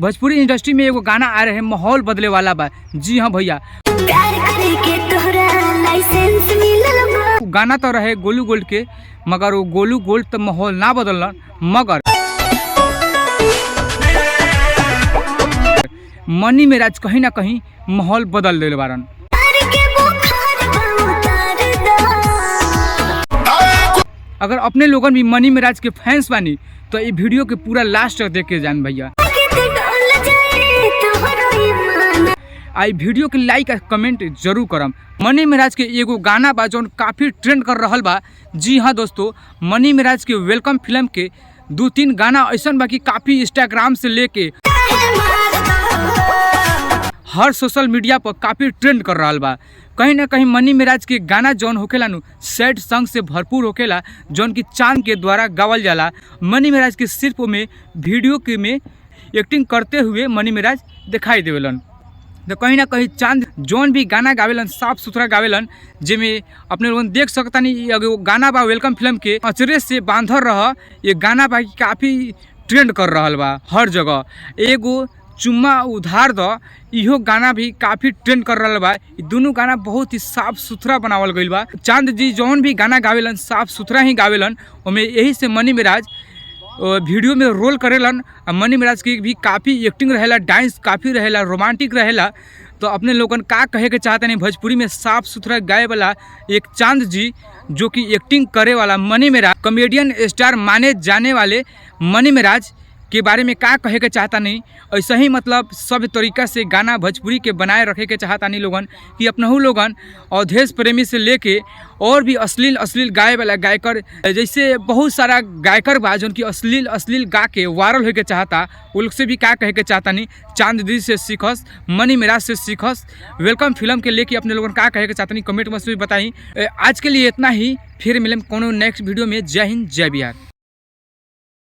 Bhojpuri industry में एगो गाना आ रहे माहौल बदले वाला बा। जी हाँ भैया, प्यार करे के तोहरा लाइसेंस मिलल बा। उ गाना तो रहे गोलू गोल्ड के, मगर वो गोलू गोल्ड तो माहौल ना बदलन, मगर मनी मेराज कहीं ना कहीं माहौल बदल देले बारन। प्यार के बुखार बा उतार दा। अगर अपने लोगन भी मनी मेराज के फैंस बानी तो ये वीडियो के पूरा लास्ट तक देख के जान भैया। के ते डोल जाए तोहरो ईमान। आ ई वीडियो के लाइक आ कमेंट जरूर करम। मनी मेराज के एगो गाना बा जौन काफ़ी ट्रेंड कर रहल बा। जी हाँ दोस्तों, मनी मेराज के welcome film के 2-3 गाना ऐसा बा कि काफ़ी इंस्टाग्राम से लेके हर सोशल मीडिया पर काफ़ी ट्रेंड कर रहल बा। कहीं ना कहीं मनी मेराज के गाना जौन होखेला नु सैड सॉन्ग से भरपूर होखेला, जौन की चांद के द्वारा गावल जाला। मनी मेराज के सिर्फ में वीडियो के में एक्टिंग करते हुए मनी मेराज दिखाई देवेलन। तो कहीं ना कहीं चांद जौन भी गाना गावेलन साफ सुथरा गावेलन, जेमे अपने लोगन देख सकतानी। एगो गाना बा welcome film के अचरे से बांधल रह, ये गाना बा कि काफ़ी ट्रेंड कर रहल बा हर जगह। एगो चुम्मा उधार द, इहो गाना भी काफ़ी ट्रेंड कर रहल बा। ई दुनू गाना बहुत ही साफ सुथरा बनावल गइल बा। चांद जी जौन भी गाना गावेलन साफ सुथरा ही गावेलन, ओमे यही से मनी मेराज वीडियो में रोल करेलन। आ मनी मेराज की भी काफ़ी एक्टिंग रहेला, डांस काफ़ी रहेला, रोमांटिक रहेला। तो अपने लोगन का कहे के चाहते नहीं, भोजपुरी में साफ सुथरा गाए वाला एक चांद जी जो कि एक्टिंग करे वाला मनी मेराज, कॉमेडियन स्टार माने जाने वाले मनी मेराज के बारे में का कहे के चाहता नहीं। ऐसे ही मतलब सब तरीका से गाना भोजपुरी के बनाए रखे के चाहता नहीं लोगन कि अपनहु लोगन अवधेश प्रेमी से लेके और भी अश्लील अश्लील गाए वाला गायकर, जैसे बहुत सारा गायकर बा जौन कि अश्लील अश्लील गा के वायरल होके चाहता, उन लोग से भी का कहे के चाहता नहीं। चांद दी से सीखस, मनी मेराज से सीखस। Welcome film के लेके अपने लोगन का कहे के चाहता नहीं, कमेंट बॉक्स में बताई। आज के लिए इतना ही, फिर मिले कोनो नेक्स्ट वीडियो में। जय हिंद, जय बिहार।